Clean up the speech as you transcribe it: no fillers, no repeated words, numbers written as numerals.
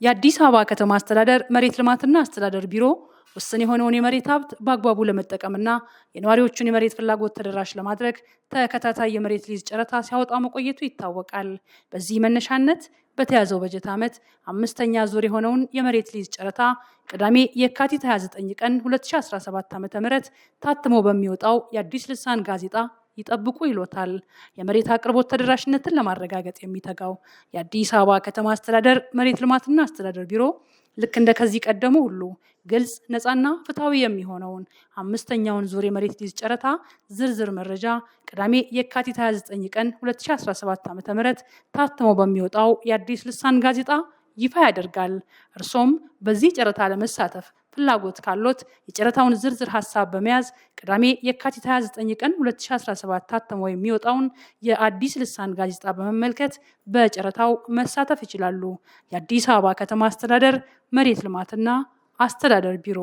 የአዲስ አበባ ከተማ አስተዳደር መሬት ልማትና አስተዳደር ቢሮ ውስን የሆነውን የመሬት ሀብት በአግባቡ ለመጠቀምና የነዋሪዎቹን የመሬት ፍላጎት ተደራሽ ለማድረግ ተከታታይ የመሬት ሊዝ ጨረታ ሲያወጣ መቆየቱ ይታወቃል። በዚህ መነሻነት በተያዘው በጀት ዓመት አምስተኛ ዙር የሆነውን የመሬት ሊዝ ጨረታ ቅዳሜ የካቲት 29 ቀን 2017 ዓ.ም ታትሞ በሚወጣው የአዲስ ልሳን ጋዜጣ ይጠብቁ ይሎታል። የመሬት አቅርቦት ተደራሽነትን ለማረጋገጥ የሚተጋው የአዲስ አበባ ከተማ አስተዳደር መሬት ልማትና አስተዳደር ቢሮ ልክ እንደ ከዚህ ቀደሙ ሁሉ ግልጽ፣ ነፃና ፍትሐዊ የሚሆነውን አምስተኛውን ዙር የመሬት ሊዝ ጨረታ ዝርዝር መረጃ ቅዳሜ የካቲት 29 ቀን 2017 ዓ.ም ታትሞ በሚወጣው የአዲስ ልሳን ጋዜጣ ይፋ ያደርጋል። እርሶም በዚህ ጨረታ ለመሳተፍ ፍላጎት ካሎት የጨረታውን ዝርዝር ሀሳብ በመያዝ ቅዳሜ የካቲት 29 ቀን 2017 ታትሞ የሚወጣውን የአዲስ ልሳን ጋዜጣ በመመልከት በጨረታው መሳተፍ ይችላሉ። የአዲስ አበባ ከተማ አስተዳደር መሬት ልማትና አስተዳደር ቢሮ።